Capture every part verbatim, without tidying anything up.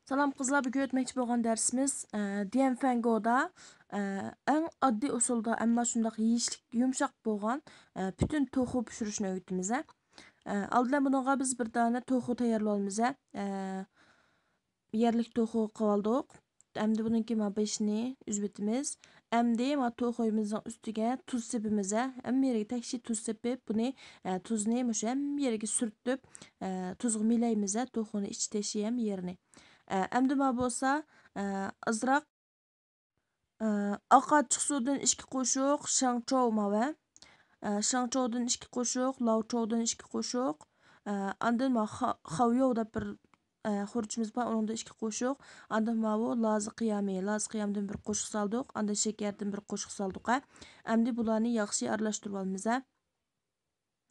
سالام قىزلار، بۈگۈن ئۆتمەكچى بولغان دەرسىمىز، ئە، ديەنفەنگودا، ئە، ئەڭ ئاددىي ئۇسۇلدا، ئەمما شۇنداق يېيىشلىك يۇمشاق بولغان، ئە، پۈتۈن توخۇ پىشۇرۇشنى ئۆگىتىمىز. ئە، ئالدى بىلەن بۇنىڭغا بىز بىر دانە توخۇ تەييارلىۋالىمىز. ئە، يەرلىك توخۇ قىلىۋالدۇق. ئەمدى بۇنىڭكى ما بېشىنى ئۈزۈۋېتىمىز. ئەمدى ما توخۇيىمىزنىڭ ئۈستىگە تۇز سېپىمىز. ھەممە يېرىگە تەكشى تۇز سېپىپ، بۇنى، ئە، تۇزنى مۇشۇ ھەممە يېرىگە سۈرتۈپ، ئە، تۇزغا مىلەيمىز، توخۇنى ئىچى تېشى ھەممە يېرىنى. ئە، ئەمدى ما بولسا، ئە، ئازراق، ئە، ئاق ئاچچىق سۇدىن ئىككى قوشۇق شاڭچوۋ ماۋە. ئە، شاڭچوۋدىن ئىككى قوشۇق، لاۋچوۋدىن ئىككى قوشۇق. ئە، ئاندىن ما خا-، خاۋيوۋ دەپ بىر، ئە، خۇرۇچىمىز بار، ئۇنىڭدىن ئىككى قوشۇق. ئاندىن ماۋۇ لازا قىيامى، لازا قىيامدىن بىر قوشۇق سالدۇق. ئاندىن شېكەردىن بىر قوشۇق سالدۇق، ھە. ئەمدى بۇلارنى ياخشى ئارىلاشتۇرۇۋالىمىز، ھە.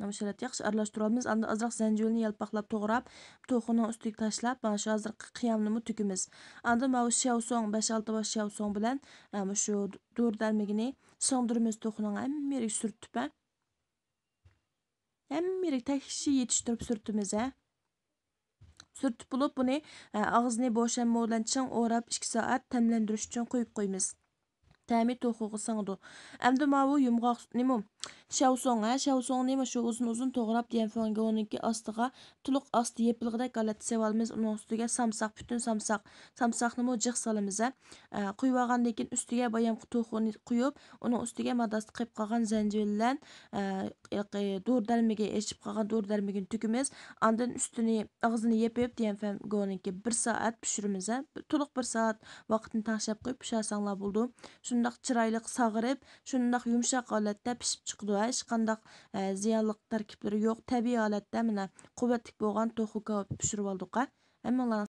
مانا شۇ ھالەتتە ياخشى ئارىلاشتۇرۇۋالىمىز. ئاندىن ئازراق زەنجىۋىلنى يالپاقلاپ توغراپ، توخۇنىڭ ئۈستىگە تاشلاپ، مانا شۇ ھازىرقى قىيامنىمۇ تۆكىمىز. ئاندىن ماۋۇ شياۋسوڭ، بەش-ئالتە باش شياۋسوڭ بىلەن، ئە، مۇشۇ دورا دەرمىكىنى سىڭدۈرىمىز توخۇنىڭ ھەممە يېرىگە سۈرتۈپ، ھە. ھەممە يېرىگە تەكشى يېتىشتۈرۈپ سۈرتىمىز، ھە. سۈرتۈپ بولۇپ، بۇنى، ئە، ئاغزىنى بوشاممۇ بىلەن چىڭ ئوراپ، ئىككى سائەت تەملەندۈرۈش ئۈچۈن قويۇپ قويىمىز. تەمى توخۇغا سىڭىدۇ. ئەمدى ماۋۇ يۇمغاق نېمە؟ شياۋسوڭ، ھە، شياۋسوڭنى مۇشۇ ئۇزۇن-ئۇزۇن توغراپ، ديەنفېنگونىڭكى ئاستىغا تولۇق ئاستى يېپىلغۇدەك ھالەتتە سېلىۋالىمىز. ئۇنىڭ ئۈستىگە سامساق، پۈتۈن سامساق، سامساقنىمۇ جىق سالىمىز، ھە. ئە، قۇيۇۋالغاندىن كېيىن ئۈستىگە بايامقى توخۇنى قۇيۇپ، ئۇنىڭ ئۈستىگە ماداستا قېلىپ قالغان زەنجىۋىل بىلەن، ئە، ھېلىقى دورا دەرمىكى، ئېچىپ قالغان دورا دەرمىكىنى تۆكىمىز. ئاندىن ئۈستىنى، ئاغزىنى يېپىپ، ديەنفېنگونىڭكى بىر سائەت پىشۇرىمىز، ھە. تولۇق بىر سائەت ۋاقىتنى تەڭشەپ قويۇپ پىشۇرساڭلار بولىدۇ. شۇنداق چىرايلىق ساغىرىپ، شۇنداق يۇمشاق ھالەتتە پىشىپ چىقىدۇ، ھە. ھېچقانداق، ئە، زىيانلىق تەركىبلىرى يوق، تەبىئىي ھالەتتە مانا قۇۋۋەتلىك بولغان توخۇ كاۋاپى پىشۇرۇۋالدۇق، ھە. ھەممىڭلارنىڭ